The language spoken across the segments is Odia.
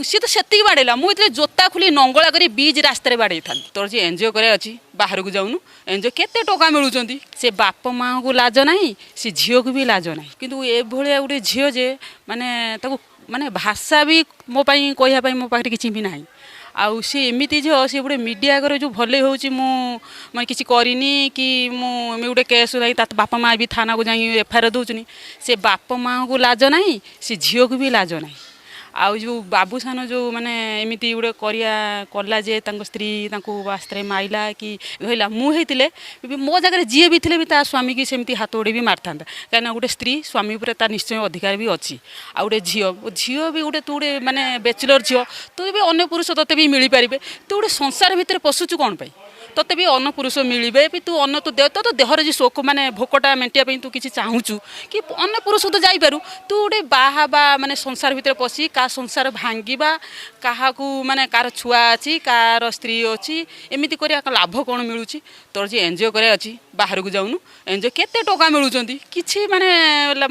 ସିଏ ତ ସେତିକି ବାଡ଼େଇଲା। ମୁଁ ଏଥିରେ ଜୋତା ଖୋଲି ନଙ୍ଗଳା କରି ବିଚ୍ ରାସ୍ତାରେ ବାଡ଼େଇଥାନ୍ତି। ତୋର ଯେ ଏନ୍ଜିଓ କରିବା ଅଛି, ବାହାରକୁ ଯାଉନୁ। ଏନ୍ଜିଓ କେତେ ଟଙ୍କା ମିଳୁଛନ୍ତି? ସେ ବାପ ମାଆଙ୍କୁ ଲାଜ ନାହିଁ, ସେ ଝିଅକୁ ବି ଲାଜ ନାହିଁ। କିନ୍ତୁ ଏଭଳିଆ ଗୋଟେ ଝିଅ ଯେ ମାନେ ତାକୁ ମାନେ ଭାଷା ବି ମୋ ପାଇଁ କହିବା ପାଇଁ ମୋ ପାଖରେ କିଛି ବି ନାହିଁ। ଆଉ ସିଏ ଏମିତି ଝିଅ, ସିଏ ଗୋଟେ ମିଡ଼ିଆ ଆଗରେ ଯେଉଁ ଭଲେଇ ହେଉଛି, ମୁଁ ମାନେ କିଛି କରିନି କି ମୁଁ ଏମିତି ଗୋଟେ କେସ୍ ଯାଇ ତା ବାପା ମା ବି ଥାନାକୁ ଯାଇ ଏଫଆଇଆର୍ ଦେଉଛନ୍ତି। ସେ ବାପ ମାଆଙ୍କୁ ଲାଜ ନାହିଁ, ସେ ଝିଅକୁ ବି ଲାଜ ନାହିଁ। ଆଉ ଯେଉଁ ବାବୁସାନ ଯେଉଁ ମାନେ ଏମିତି ଗୋଟେ କରିବା କଲା ଯେ ତାଙ୍କ ସ୍ତ୍ରୀ ତାଙ୍କୁ ରାସ୍ତାରେ ମାଇଲା କି ଧଇଲା, ମୁଁ ହେଇଥିଲେ ବି, ମୋ ଜାଗାରେ ଯିଏ ବି ଥିଲେ ବି ତା ସ୍ୱାମୀକି ସେମିତି ହାତ ଯୋଡ଼ି ବି ମାରିଥାନ୍ତା। କାହିଁକିନା ଗୋଟେ ସ୍ତ୍ରୀ ସ୍ୱାମୀ ଉପରେ ତା ନିଶ୍ଚୟ ଅଧିକାର ବି ଅଛି। ଆଉ ଗୋଟେ ଝିଅ, ଝିଅ ବି ଗୋଟେ, ତୁ ଗୋଟେ ମାନେ ବ୍ୟାଚଲର ଝିଅ, ତୁ ବି ଅନ୍ୟ ପୁରୁଷ ତୋତେ ବି ମିଳିପାରିବେ। ତୁ ଗୋଟେ ସଂସାର ଭିତରେ ପଶୁଛୁ କ'ଣ ପାଇଁ? ତୋତେ ବି ଅନ୍ୟ ପୁରୁଷ ମିଳିବେ ବି। ତୁ ଅନ୍ୟ ତୁ ଦେହ ତୋ ଦେହରେ ଯେ ଶୋକ ମାନେ ଭୋକଟା ମେଣ୍ଟିବା ପାଇଁ ତୁ କିଛି ଚାହୁଁଛୁ କି ଅନ୍ୟ ପୁରୁଷ ତ ଯାଇପାରୁ। ତୁ ଗୋଟେ ବାହା ହେବା ମାନେ ସଂସାର ଭିତରେ ପଶି କାହା ସଂସାର ଭାଙ୍ଗିବା, କାହାକୁ ମାନେ କାହାର ଛୁଆ ଅଛି, କାହାର ସ୍ତ୍ରୀ ଅଛି, ଏମିତି କରିବା ଲାଭ କ'ଣ ମିଳୁଛି? ତୋର ଯେ ଏନ୍ଜିଓ କରିବା ଅଛି, ବାହାରକୁ ଯାଉନୁ। ଏନ୍ଜିଓ କେତେ ଟଙ୍କା ମିଳୁଛନ୍ତି? କିଛି ମାନେ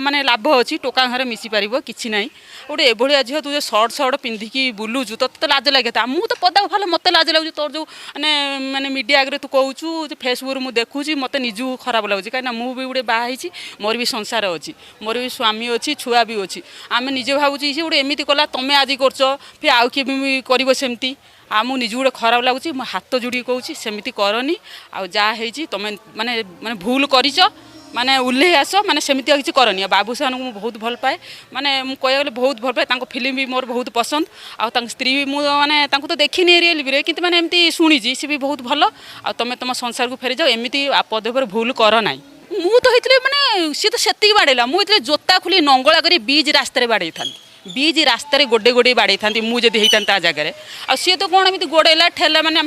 ମାନେ ଲାଭ ଅଛି? ଟୋକା ଘରେ ମିଶିପାରିବ କିଛି ନାହିଁ। ଗୋଟେ ଏଭଳିଆ ଝିଅ, ତୁ ଯେ ସର୍ଟ ସର୍ଟ ପିନ୍ଧିକି ବୁଲୁଛୁ, ତୋତେ ତ ଲାଜ ଲାଗେ। ତା ମୁଁ ତ ପଦାକୁ ଭଲ ମୋତେ ଲାଜ ଲାଗୁଛି। ତୋର ଯେଉଁ ମାନେ ମାନେ ମିଡ଼ିଆ ଆଗରେ ତୁ କହୁଛୁ ଯେ ଫେସବୁକ୍ରେ ମୁଁ ଦେଖୁଛି, ମୋତେ ନିଜକୁ ଖରାପ ଲାଗୁଛି। କାହିଁକିନା ମୁଁ ବି ଗୋଟେ ବାହା ହେଇଛି, ମୋର ବି ସଂସାର ଅଛି, ମୋର ବି ସ୍ୱାମୀ ଅଛି, ଛୁଆ ବି ଅଛି। ଆମେ ନିଜେ ଭାବୁଛି ସେ ଗୋଟେ ଏମିତି କଲା, ତମେ ଆଜି କରୁଛ, ଫେର ଆଉ କିଏ ବି କରିବ ସେମିତି। ଆଉ ମୁଁ ନିଜକୁ ଗୋଟେ ଖରାପ ଲାଗୁଛି। ମୁଁ ହାତ ଯୋଡ଼ିକି କହୁଛି, ସେମିତି କରନି। ଆଉ ଯାହା ହେଇଛି ତମେ ମାନେ ମାନେ ଭୁଲ କରିଛ, ମାନେ ଓହ୍ଲେଇ ଆସ, ମାନେ ସେମିତି ଆଉ କିଛି କରନି। ଆଉ ବାବୁସାନଙ୍କୁ ମୁଁ ବହୁତ ଭଲ ପାଏ, ମାନେ ମୁଁ କହିବାକୁ ଗଲେ ବହୁତ ଭଲ ପାଏ। ତାଙ୍କ ଫିଲ୍ମ ବି ମୋର ବହୁତ ପସନ୍ଦ। ଆଉ ତାଙ୍କ ସ୍ତ୍ରୀ ବି, ମୁଁ ମାନେ ତାଙ୍କୁ ତ ଦେଖିନି ରିଏଲିରେ, କିନ୍ତୁ ମାନେ ଏମିତି ଶୁଣିଛି, ସେ ବି ବହୁତ ଭଲ। ଆଉ ତମେ ତମ ସଂସାରକୁ ଫେରିଯାଅ, ଏମିତି ପଦେ ଉପରେ ଭୁଲ କର ନାହିଁ। ମୁଁ ତ ହେଇଥିଲେ ମାନେ ସିଏ ତ ସେତିକି ବାଡ଼େଇଲା, ମୁଁ ହେଇଥିଲେ ଜୋତା ଖୋଲି ନଙ୍ଗଳା କରି ବିଚ୍ ରାସ୍ତାରେ ବାଡ଼େଇଥାନ୍ତି। ବିଚ୍ ରାସ୍ତାରେ ଗୋଡ଼େଇ ଗୋଡ଼େଇ ବାଡ଼େଇଥାନ୍ତି ମୁଁ ଯଦି ହେଇଥାନ୍ତି ତା ଜାଗାରେ। ଆଉ ସିଏ ତ କ'ଣ ଏମିତି ଗୋଡ଼େଇଲା ଠେଲା ମାନେ